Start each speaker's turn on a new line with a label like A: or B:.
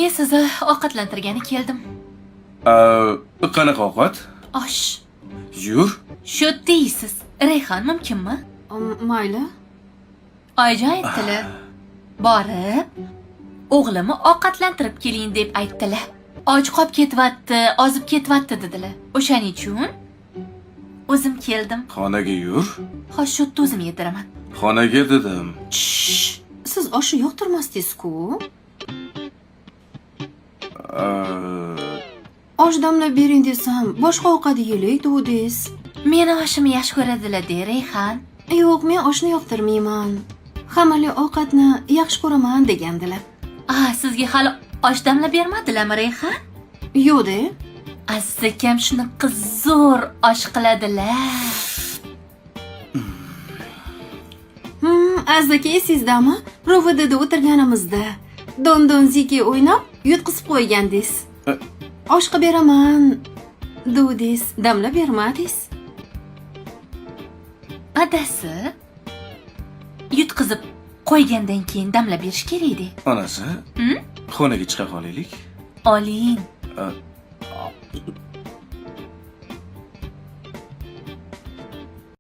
A: Men sizni ovqatlantirgani keldim.
B: Qanaqa ovqat?
A: Osh.
B: Yur.
A: Shu deysiz. Rayhon, mumkinmi?
C: Mayli.
A: Oyijon aytdilar. Borib, o'g'limni ovqatlantirib keling deb aytdilar. Och qolib ketyapti, ozib ketyapti dedilar. O'shaning uchun o'zim keldim.
B: Xonaga yur.
A: Xo'sh, shu yerda o'zim yediraman.
B: Xonaga dedim.
A: Shh.
C: Siz oshni yoqtirmasdingiz-ku. Osh damlab bering desam, boshqa ovqat yeylik degdingiz.
A: Meni oshimni yaxshi ko'radilar, de Rayhon.
C: Yo'q, men oshni yoqtirmayman. Xamirli ovqatni yaxshi ko'raman degandilar.
A: Ah, sizga hali osh damlab bermadilarmi, Rayhon?
C: Yo'q-de.
A: Aziz akam shunaqa zo'r osh qiladilar.
C: Aziz aka, esingizdami? Rovdada o'tirganimizda Don Don Ziki o'ynab yutqizib qo'ygandingiz. Osh qilib beraman degdingiz, damlab bermadingiz.
A: Adasi, yutqizib qo'ygandan keyin damlab berish kerak edi.
B: Onasi,
A: Hmm?
B: xonaga chiqa qolaylik.
A: Oling.